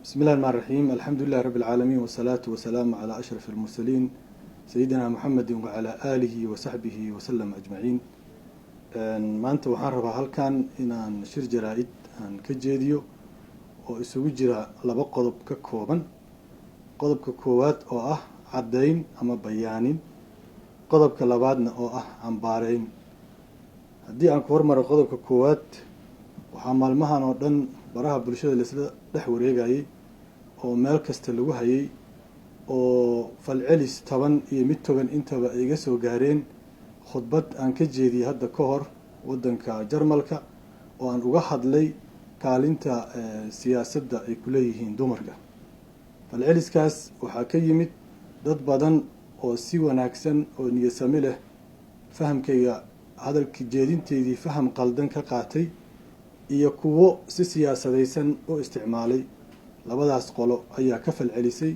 Bismi illahi raxmaan raxiim. Alxamdu lilah rabbi alcaalamiin, wasalaatu wasalaamu calaa ashraf almursaliin, sayidina Muxamedi wacalaa aalihi wa saxbihi wasalam ajmaciin. Maanta waxaan rabaa halkan inaan shir jaraa-id aan ka jeediyo oo isugu jira laba qodob ka kooban. Qodobka koowaad oo ah caddayn ama bayaanin, qodobka labaadna oo ah cambaareyn. Haddii aan ku hormaro qodobka koowaad, waxaa maalmahan oo dhan baraha bulshada laisla dhex wareegayay oo meel kasta lagu hayay oo falcelis taban iyo mid togan intaba ay iga soo gaareen khudbad aan ka jeediyey hadda ka hor waddanka Jarmalka oo aan uga hadlay kaalinta siyaasadda ay ku leeyihiin dumarka. Falceliskaas waxaa ka yimid dad badan oo si wanaagsan oo niyadsami leh fahamkayga hadalki jeedinteydii faham qaldan ka qaatay iyo kuwo si siyaasadaysan u isticmaalay. Labadaas qolo ayaa ka falcelisay.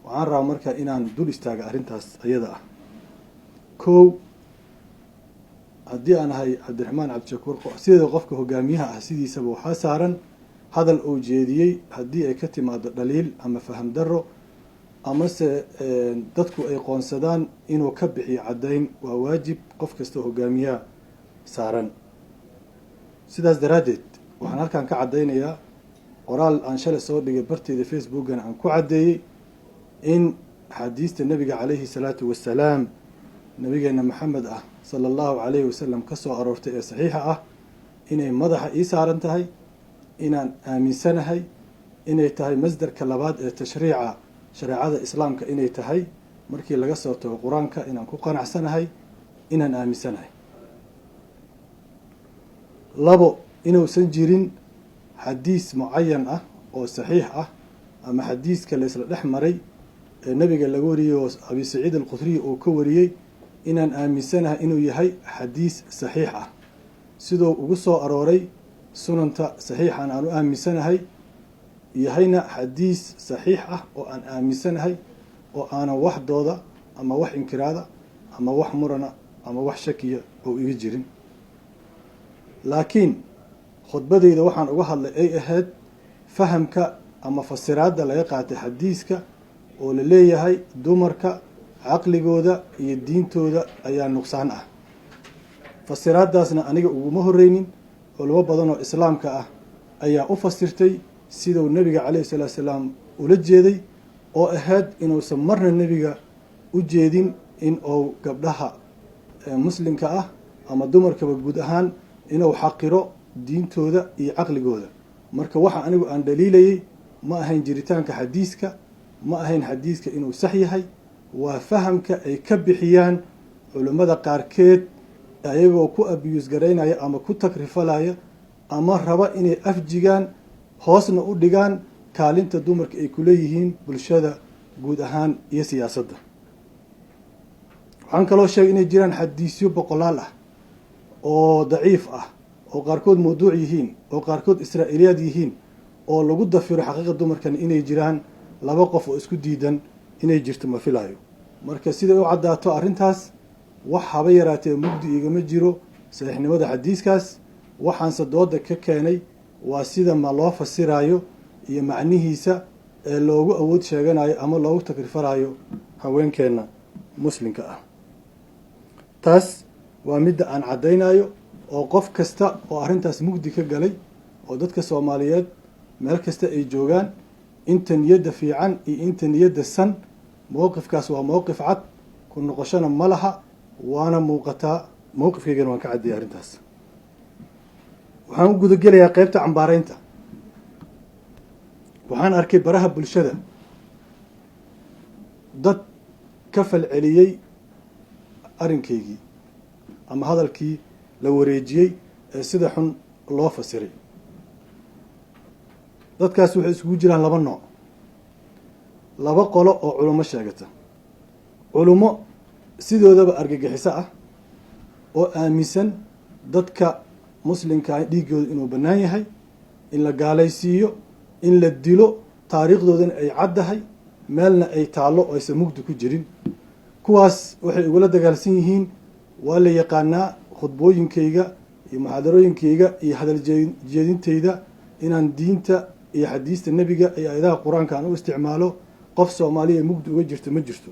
Waxaan rabaa marka inaan dul istaaga arrintaas ayada ah. Kow, haddii aan ahay Cabdiraxmaan Cabdishakuur, sideeda qofka hogaamiyaha ah sidiisaba waxaa saaran hadal uu jeediyey haddii ay ka timaado dhaliil ama faham darro amase dadku ay qoonsadaan inuu ka bixiyo caddayn. Waa waajib qof kastoo hogaamiyaha saaran. Sidaas daraaddeed, waxaan halkan ka caddaynayaa qoraal aan shalay soo dhigay barteyda Facebookana aan ku caddeeyey in axaadiista Nebiga calayhi salaatu wasalaam, nabigeena Maxamed ah sala Allahu calayhi wasalam, ka soo aroortay ee saxiixa ah inay madaxa ii saaran tahay, inaan aaminsanahay inay tahay masdarka labaad ee tashriica shareecada Islaamka inay tahay markii laga soo tago Qur-aanka, inaan ku qanacsanahay, inaan aaminsanahay. Labo, inuusan jirin xadiis mucayan ah oo saxiix ah ama xadiiska la isla dhex maray ee Nebiga laga wariyey oo Abi Saciid Alkhudriy uu ka wariyey inaan aaminsanahay inuu yahay xadiis saxiix ah siduu ugu soo arooray sunanta saxiixan aan u aaminsanahay yahayna xadiis saxiix ah oo aan aaminsanahay oo aanan wax dooda ama wax inkiraada ama wax murana ama wax shakiya oo iga jirin. Laakiin khudbadeyda waxaan uga hadlay ay ahayd fahamka ama fasiraadda laga qaatay xadiiska oo la leeyahay dumarka caqligooda iyo diintooda ayaa nuqsaan ah. Fasiraaddaasna aniga uguma horreynin, culimo badan oo Islaamka ah ayaa u fasirtay siduu Nebiga calayhi salaatu salaam ula jeeday, oo ahayd inuusan marna Nebiga u jeedin in uu gabdhaha Muslimka ah ama dumarkaba guud ahaan inuu xaqiro diintooda iyo caqligooda. Marka waxa anigu aan dhaliilayay ma ahayn jiritaanka xadiiska, ma ahayn xadiiska inuu sax yahay, waa fahamka ay ka bixiyaan culimmada qaarkeed ayagoo ku abuse garaynaya ama ku takrifalaya ama raba inay afjigaan, hoosna u dhigaan kaalinta dumarka ay kuleeyihiin bulshada guud ahaan iyo siyaasadda. Waxaan kaloo sheegay inay jiraan xadiisyo boqolaal ah oo daciif ah, oo qaarkood mawduuc yihiin, oo qaarkood Israa'iiliyaad yihiin, oo lagu dafiro xaqiiqa dumarkan. Inay jiraan laba qof oo isku diidan inay jirto ma filaayo. Marka siday u caddaato arrintaas, wax haba yaraatee mugdi igama jiro saxiixnimada xadiiskaas. Waxaanse dooda ka keenay waa sida ma loo fasiraayo iyo macnihiisa ee loogu awood sheeganayo ama loogu takrifarayo haweenkeenna Muslimka ah. Taas waa midda aan caddaynayo oo qof kasta oo arrintaas mugdi ka galay oo dadka Soomaaliyeed meel kasta ay joogaan, inta niyadda fiican iyo inta niyadda san, mowqifkaas waa mowqif cad, ku noqoshona ma laha, waana muuqataa. Mowqifkaygana waan ka caddeeyay arrintaas. Waxaan u gudagelayaa qeybta cambaareynta. Waxaan arkay baraha bulshada dad ka falceliyey arrinkaygii ama hadalkii la wareejiyey ee sida xun loo fasiray. Dadkaas waxay isugu jiraan laba nooc, laba qolo oo culummo sheegata, culummo sidoodaba argagixiso ah oo aaminsan dadka Muslimkaa dhiiggooda inuu bannaan yahay, in la gaalaysiiyo, in la dilo, taariikhdoodana ay caddahay, meelna ay taallo oo aysan mugdi ku jirin. Kuwaas waxay igula dagaalsan yihiin waa la yaqaanaa: khudbooyinkayga iyo muxaadarooyinkayga iyo hadal jeedintayda inaan diinta iyo xadiista nebiga iyo aayadaha Qur-aanka aan u isticmaalo, qof Soomaaliya mugdi uga jirto ma jirto.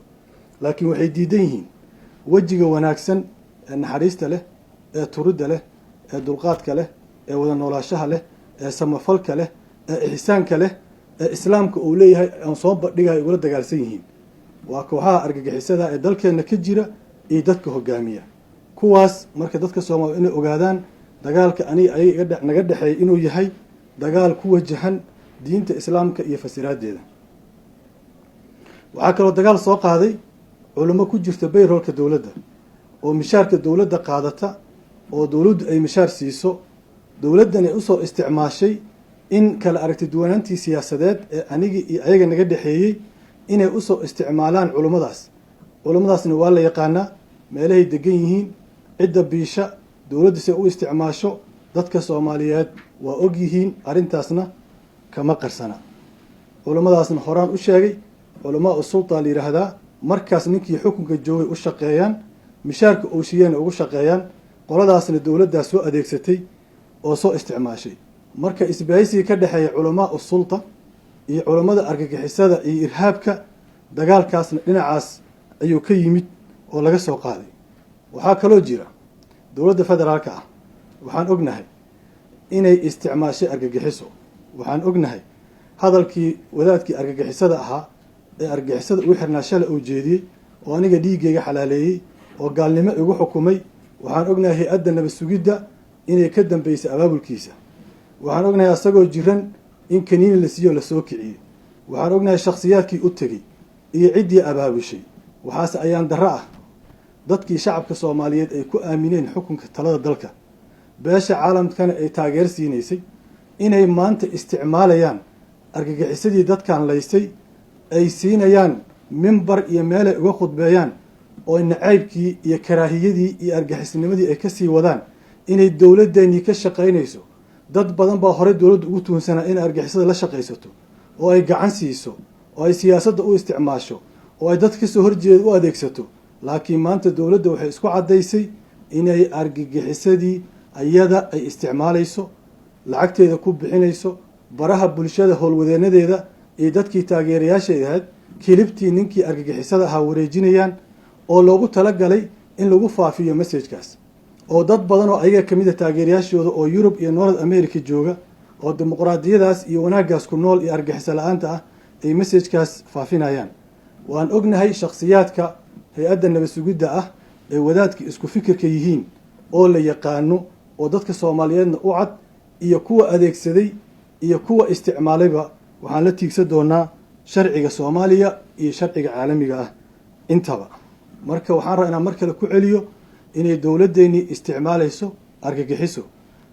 Laakiin waxay diidan yihiin wejiga wanaagsan ee naxariista leh, ee turidda leh, ee dulqaadka leh, ee wada noolaashaha leh, ee samafalka leh, ee ixsaanka leh, ee Islaamka uu leeyahay aan soo bandhigayo ugula dagaalsan yihiin. Waa kooxaha argagixisada ee dalkeenna ka jira iyo dadka hogaamiya kuwaas. Marka dadka Soomaaliya inay ogaadaan dagaalka aniga ayaga naga dhexeeya inuu yahay dagaal ku wajahan diinta Islaamka iyo fasiraadeeda. Waxaa kaloo dagaal soo qaaday culimo ku jirta payroll-ka dowladda oo mishaarka dowladda qaadata, oo dowladdu ay mishaar siiso, dowladdan ay usoo isticmaashay in kala aragti duwanaantii siyaasadeed ee anigii iyo ayaga naga dhexeeyey inay usoo isticmaalaan culummadaas. Culummadaasna waa la yaqaanaa meelahay degan yihiin, cidda biisha, dowladdu si ay u isticmaasho dadka Soomaaliyeed waa og yihiin, arrintaasna kama qarsana. Culummadaasna horaan u sheegay, culamaa sulta la yidhaahdaa. Markaas ninkii xukunka joogay u shaqeeyaan, mishaarka uu siiyeyna ugu shaqeeyaan. Qoladaasna dowladdaa soo adeegsatay oo soo isticmaashay. Marka isbahaysiga ka dhexeeya culamaa sulta iyo culammada argagixisada iyo irhaabka, dagaalkaasna dhinacaas ayuu ka yimid oo laga soo qaaday. Waxaa kaloo jira dowladda federaalka ah, waxaan ognahay inay isticmaashay argagixiso. Waxaan ognahay hadalkii wadaadkii argagixisada ahaa ee argagixisada ugu xirnaa shalay uu jeediyey, oo aniga dhiiggayga xalaaleeyey oo gaalnimo igu xukumay. Waxaan ognahay hay-adda nabad sugidda inay ka dambeysay abaabulkiisa. Waxaan ognahay asagoo jiran in kaniini la siiyo lasoo kiciyey. Waxaan ognahay shakhsiyaadkii u tegey iyo ciddii abaabushay. Waxaase ayaan darro ah dadkii shacabka Soomaaliyeed ay ku aamineen xukunka talada dalka, beesha caalamkana ay taageer siinaysay, inay maanta isticmaalayaan argagixisadii dadkan laysay, ay siinayaan mimbar iyo meelay uga khudbeeyaan, oo nacaybkii iyo karaahiyadii iyo argagixisnimadii ay kasii wadaan, inay dowladdeenii ka shaqaynayso. Dad badan baa horey dowladda ugu tuhunsanaa inay argagixisada la shaqaysato, oo ay gacan siiso, oo ay siyaasadda u isticmaasho, oo ay dad kasoo horjeeda u adeegsato. Laakiin maanta dowladda waxay isku caddaysay inay argagixisadii ayada ay isticmaalayso, lacagteeda ku bixinayso, baraha bulshada howlwadeenadeeda iyo dadkii taageerayaashay ahayd clip-tii ninkii argagixisada ahaa wareejinayaan, oo loogu talagalay in lagu faafiyo message-kaas, oo dad badan oo ayaga kamid a taageerayaashooda oo Yurub iyo North America jooga, oo dimuqraadiyadaas iyo wanaaggaas ku nool iyo argagixiso la-aanta ah, ay message-kaas faafinayaan. Waan ognahay shakhsiyaadka hay-adda nabad sugidda ah ee wadaadka isku fikirka yihiin oo la yaqaano, oo dadka Soomaaliyeedna u cad, iyo kuwa adeegsaday iyo kuwa isticmaalayba. Waxaan la tiigsan doonaa sharciga Soomaaliya iyo sharciga caalamiga ah intaba. Marka waxaan rabaa inaan mar kale ku celiyo inay dowladdeennii isticmaalayso argagixiso.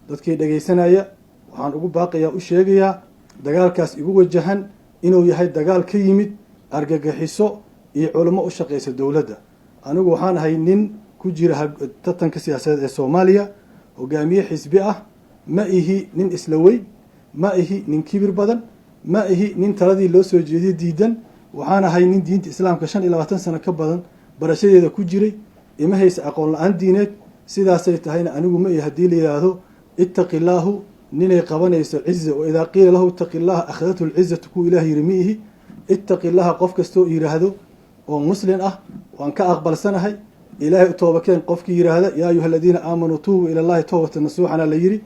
Dadkii dhegaysanaya waxaan ugu baaqayaa, u sheegayaa dagaalkaas igu wajahan inuu yahay dagaal ka yimid argagixiso iyo culimo u shaqaysa dowladda. Anigu waxaan ahay nin ku jira tartanka siyaasadeed ee Soomaaliya, hogaamiye xisbi ah. Ma ihi nin isla weyn, ma ihi nin kibir badan, ma ihi nin taladii loo soo jeediyo diidan. Waxaan ahay nin diinta Islaamka 25 sano ka badan barashadeeda ku jiray. Ima haysa aqoon la-aan diineed. Sidaasay tahayna anigu ma ihi haddii la yidhaahdo "ittaqi illaahu" ninay qabanayso ciza. "وإذا قيل له اتق الله أخذته العزة" kuwa Ilaah yiri ma ihi. "Ittaqi illaha" qof kastoo yidhaahdo oo Muslin ah waan ka aqbalsanahay. "Ilaahay u toobakeen" qofkii yidhaahda, "يا أيها الذين آمنوا توبوا إلى الله توبة نصوحا" na la yidhi.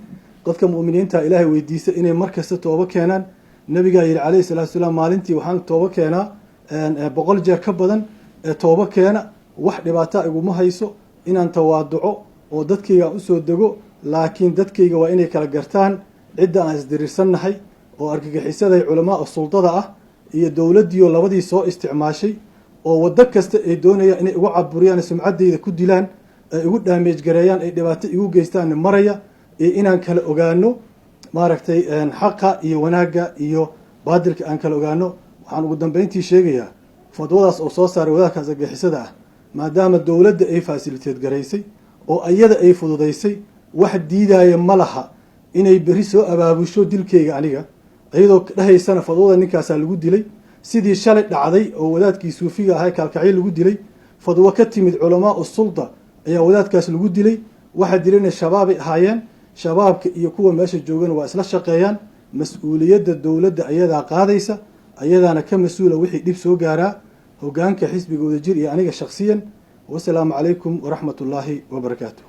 Dadka mu'miniinta Ilaahay weydiista inay mar kasta toobo keenaan. Nabigaa yidhi calayhi salaatu salaam, "Maalintii waxaan toobo keenaa 100 jeer ka badan, ee toobo keena." Wax dhibaataa iguma hayso inaan tawaaduco oo dadkayga aan usoo dego, laakiin dadkayga waa inay kala gartaan cidda aan isdiriirsannahay, oo argagixisaday culamaa sultada ah iyo dowladdiioo labadii soo isticmaashay, oo waddo kasta ay doonayaan inay igu caburiyaan, sumcaddayda ku dilaan, ay igu damage gareeyaan, ay dhibaato igu geystaan maraya, iyo inaan kala ogaano maaragtay xaqa iyo wanaagga iyo baadilka aan kala ogaano. Waxaan ugu dambeyntii sheegayaa fadwadaas oo soo saaray wadaadkaas argagixisada ah, maadaama dowladda ay facilitate garaysay oo ayada ay fududaysay, wax diidaaya ma laha inay berri soo abaabusho dilkayga aniga, iyadoo dhahaysana fadwada ninkaasaa lagu dilay, sidii shalay dhacday oo wadaadkii suufiga ahaa Kaalkacyo lagu dilay. Fadwo ka timid culamaa sulta ayaa wadaadkaas lagu dilay. Waxa dilayna Shabaabay ahaayeen. Shabaabka iyo kuwa meesha joogana waa isla shaqeeyaan. Mas-uuliyadda dowladda ayadaa qaadaysa, ayadaana ka mas-uula wixii dhib soo gaaraa hogaanka xisbiga Wadajir iyo aniga shaksiyan. Wasalaamu calaykum waraxmat ullaahi wabarakaatu.